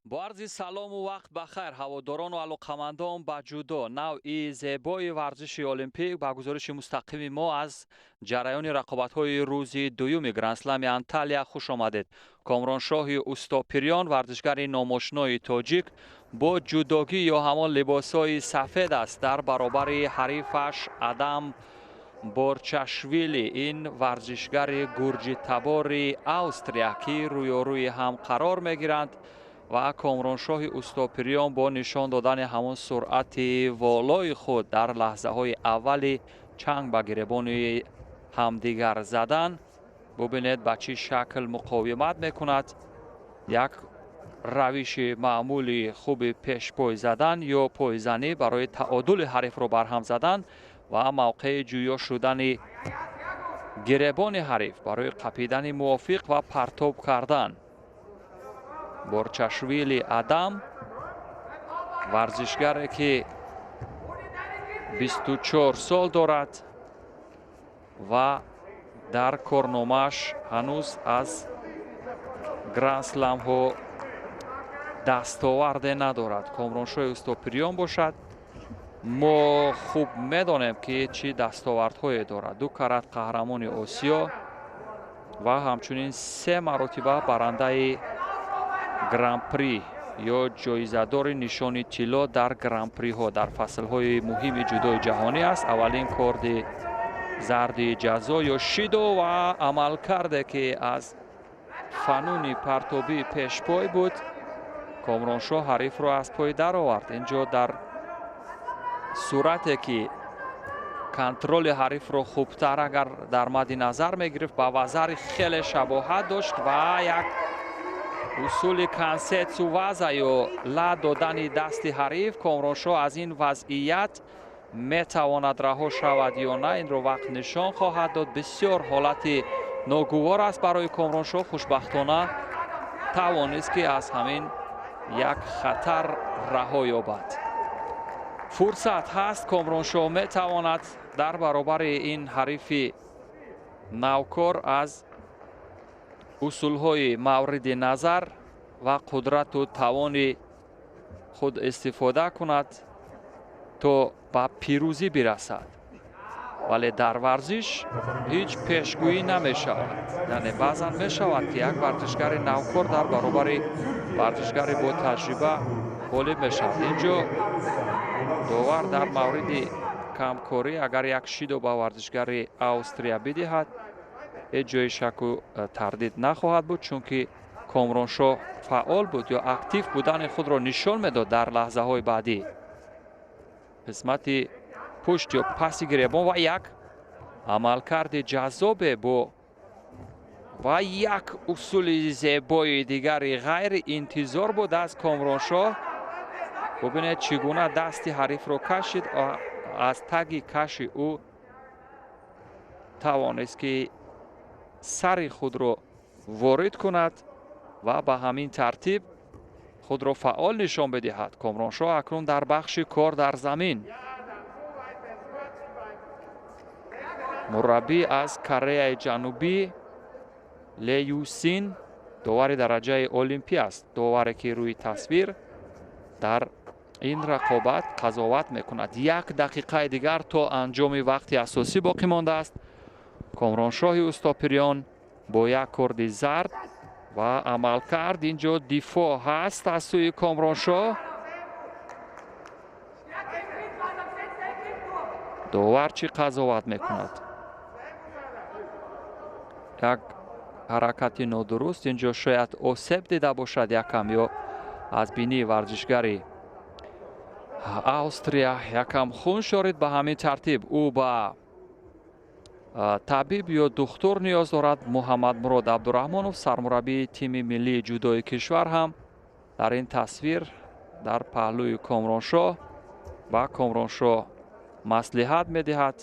Бо арзи салому вақт ба хайр, ҳаводорону алоқамандон ба ҷудо, навъи зебои варзиши олимпик, ба гузориши мустақими мо аз ҷараёни рақобатҳои рӯзи дуюми Грандслами Анталия хуш омадед. Комроншоҳи Устопирён, варзишгари номошинои тоҷик, бо ҷудогӣ ё ҳамон либосҳои сафед аст дар баробари ҳарифаш Адам Борчашвили, ин варзишгари гурҷитабори Австрия, ки рӯёрӯи ҳам қарор мегиранд. Ва Комроншоҳи Устопирён бо нишон додани ҳамон суръати волои худ дар лаҳзаҳои аввали чанг ба гиребони ҳамдигар задан, бубинед, ба чӣ шакл муқовимат мекунад. Як равиши маъмули хуби пешпой задан ё пойзанӣ барои таодули ҳарифро барҳам задан ва мавқеи ҷӯё шудани гиребони ҳариф барои қапидани мувофиқ ва партоб кардан. Борчашвили Адам, варзишгаре ки 24 сол дорад ва дар корномааш ҳанӯз аз грандсламҳо дастоварде надорад. Комроншоҳи Устопирён бошад, мо хуб медонем, ки чӣ дастовардҳое дорад: ду карат қаҳрамони Осиё ва ҳамчунин се маротиба барандаи гран-при ё ҷоизадори нишони тилло дар гран-приҳо дар фаслҳои муҳими ҷудои ҷаҳонӣ аст. Аввалин корди зарди ҷазо ё шидо ва амалкарде, ки аз фануни партобии пешпой буд, Комроншоҳ ҳарифро аз пой даровард. Инҷо дар сурате ки контроли ҳарифро хубтар агар дар мадди назар мегирифт, ба вазари хеле шабоҳат дошт ва як усули кансетсу ваза ё ла додани дасти ҳариф. Комроншоҳ аз ин вазъият метавонад раҳо шавад ё на, инро вақт нишон хоҳад дод. Бисёр ҳолати ногувор аст барои Комроншоҳ. Хушбахтона тавонист, ки аз ҳамин як хатар раҳо ёбад. Фурсат ҳаст, Комроншоҳ метавонад дар баробари ин ҳарифи навкор аз усулҳои мавриди назар ва қудрату тавони худ истифода кунад, то ба пирӯзӣ бирасад. Вале дар варзиш ҳеҷ пешгӯӣ намешавад, яъне баъзан мешавад, ки як варзишгари навкор дар баробари варзишгари бо таҷриба ғолиб мешавад. Инҷо довар дар мавриди камкорӣ агар як шидо ба варзишгари Австрия бидиҳад, ҳеҷ ҷои шаку тардид нахоҳад буд, чунки Комроншоҳ фаъол буд ё актив будани худро нишон медод. Дар лаҳзаҳои баъдӣ қисмати пушт ё паси гиребон ва як амалкарди ҷаззобе бо ва як усули зебои дигари ғайри интизор буд аз Комроншоҳ. Бубинед, чӣ гуна дасти ҳарифро кашид. Аз таги каши ӯ тавонист, ки сари худро ворид кунад ва ба ҳамин тартиб худро фаъол нишон бидиҳад. Комроншоҳ акнун дар бахши кор дар замин. Мураббӣ аз Кореяи Ҷанубӣ Леюсин довари дараҷаи олимпӣ аст, доваре ки рӯи тасвир дар ин рақобат қазоват мекунад. Як дақиқаи дигар то анҷоми вақти асосӣ боқӣ мондааст. Комроншоҳи Устопирён бо як корди зард ва амалкард. Инҷо дифоъ ҳаст аз сӯи Комроншоҳ. Довар чӣ қазоват мекунад? Як ҳаракати нодуруст инҷо, шояд осеб дида бошад якам ё аз бинии варзишгари Австрия якам хун шорид. Ба ҳамин тартиб ӯ ба табиб ё духтур ниёз дорад. Муҳаммадмурод Абдураҳмонов, сармураббии тими миллии ҷудои кишвар, ҳам дар ин тасвир дар паҳлӯи Комроншоҳ ба Комроншоҳ маслиҳат медиҳад.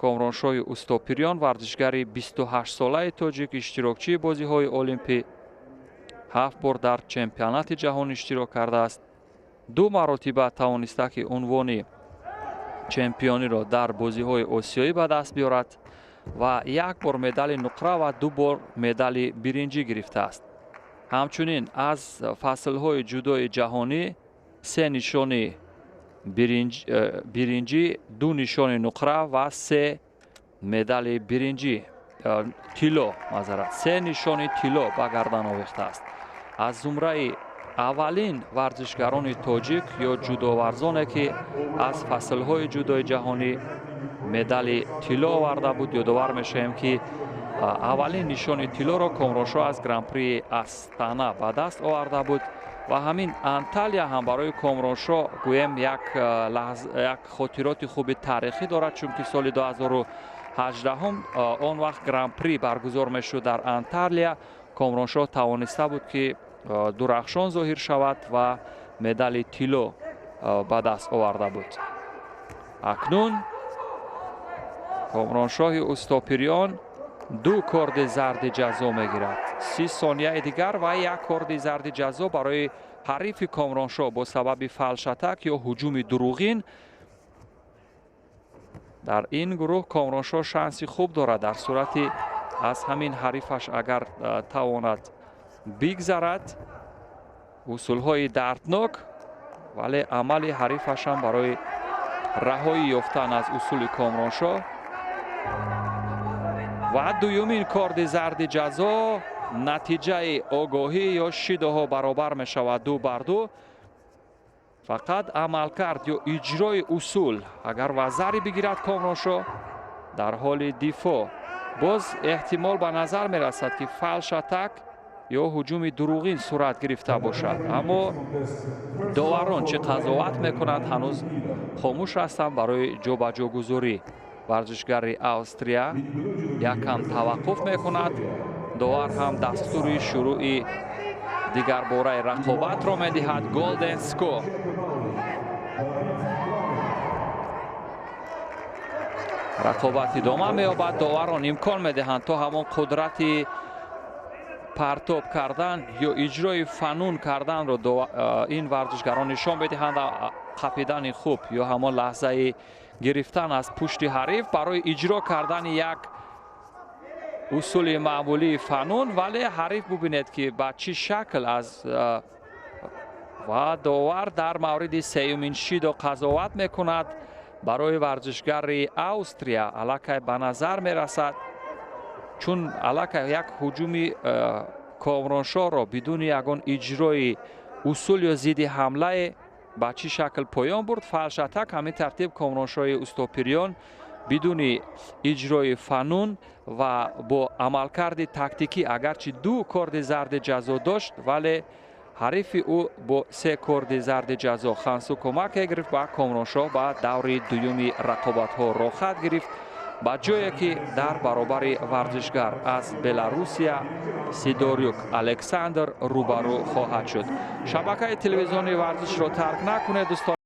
Комроншоҳи Устопирён, варзишгари 28-солаи тоҷик, иштирокчии бозиҳои олимпӣ, ҳафт бор дар чемпионати ҷаҳон иштирок кардааст, ду маротиба тавониста, ки унвони чемпиониро дар бозиҳои осиёӣ ба даст биёрад ва як бор медали нуқра ва ду бор медали биринҷӣ гирифтааст. Ҳамчунин аз фаслҳои ҷудои ҷаҳонӣ се нишони биринҷӣ, ду нишони нуқра ва се медали биринҷӣ, тилло, маъзарат, се нишони тилло ба гардан овехтааст. Аз зумраи аввалин варзишгарони тоҷик ё ҷудоварзоне, ки аз фаслҳои ҷудои ҷаҳонӣ медали тилло оварда буд. Ёдовар мешавем, ки аввалин нишони тиллоро Комроншоҳ аз Гран-прии Астана ба даст оварда буд ва ҳамин Анталия ҳам барои Комроншоҳ, гӯем, як хотироти хуби таърихӣ дорад, чунки соли 2018 он вақт Гран-при баргузор мешуд дар Анталия. Комроншоҳ тавониста буд, ки дурахшон зоҳир шавад ва медали тилло ба даст оварда буд. Акнун Комроншоҳи Устопириён ду корди зарди ҷазо мегирад. 30 сонияи дигар ва як корди зарди ҷазо барои ҳарифи Комроншоҳ бо сабаби фальш-атак ё ҳуҷуми дурӯғин. Дар ин гурӯҳ Комроншоҳ шанси хуб дорад, дар сурати аз ҳамин ҳарифаш агар тавонад бигзарад. Усулҳои дарднок, вале амали ҳарифашам барои раҳоӣ ёфтан аз усули Комроншоҳ. Ва дуюмин корди зарди ҷазо. Натиҷаи огоҳӣ ё шидоҳо баробар мешавад, 2 бар 2. Фақат амалкард ё иҷрои усул, агар вазари бигирад Комроншоҳ дар ҳоли дифоъ, боз эҳтимол ба назар мерасад, ки фальш-атак ё ҳуҷуми дурӯғин сурат гирифта бошад. Аммо доварон чӣ қазоват мекунанд, ҳанӯз хомӯш ҳастанд. Барои ҷобаҷогузорӣ варзишгари Австрия якам таваққуф мекунад. Довар ҳам дастури шурӯъи дигарбораи рақобатро медиҳад. Golden score. Рақобат идома меёбад. Доварон имкон медиҳанд, то ҳамон қудрати партоб кардан ё иҷрои фанун карданро ин варзишгарон нишон медиҳанд. Қапидани хуб ё ҳамон лаҳзаи гирифтан аз пушти ҳариф барои иҷро кардани як усули маъмулии фанун, вале ҳариф, бубинед, ки ба чӣ шакл аз. Ва довар дар мавриди сеюмин шидо қазоват мекунад барои варзишгари Австрия. Аллакай ба назар мерасад, чун аллакай як ҳуҷуми Комроншоҳро бидуни ягон иҷрои усул ё зидди ҳамлае ба чӣ шакл поён бурд. Фальш-атак. Ҳамин тартиб Комроншоҳи Устопириён бидуни иҷрои фанун ва бо амалкарди тактикӣ, агарчи ду корди зарди ҷазо дошт, вале ҳарифи ӯ бо се корди зарди ҷазо хансу кӯмаке гирифт ва Комроншоҳ ба даври дуюми рақобатҳо роҳхат гирифт, ба ҷое ки дар баробари варзишгар аз Беларусия Сидорюк Александр рӯбарӯ хоҳад шуд. Шабакаи телевизиони Варзишро тарк накунед, дӯстон.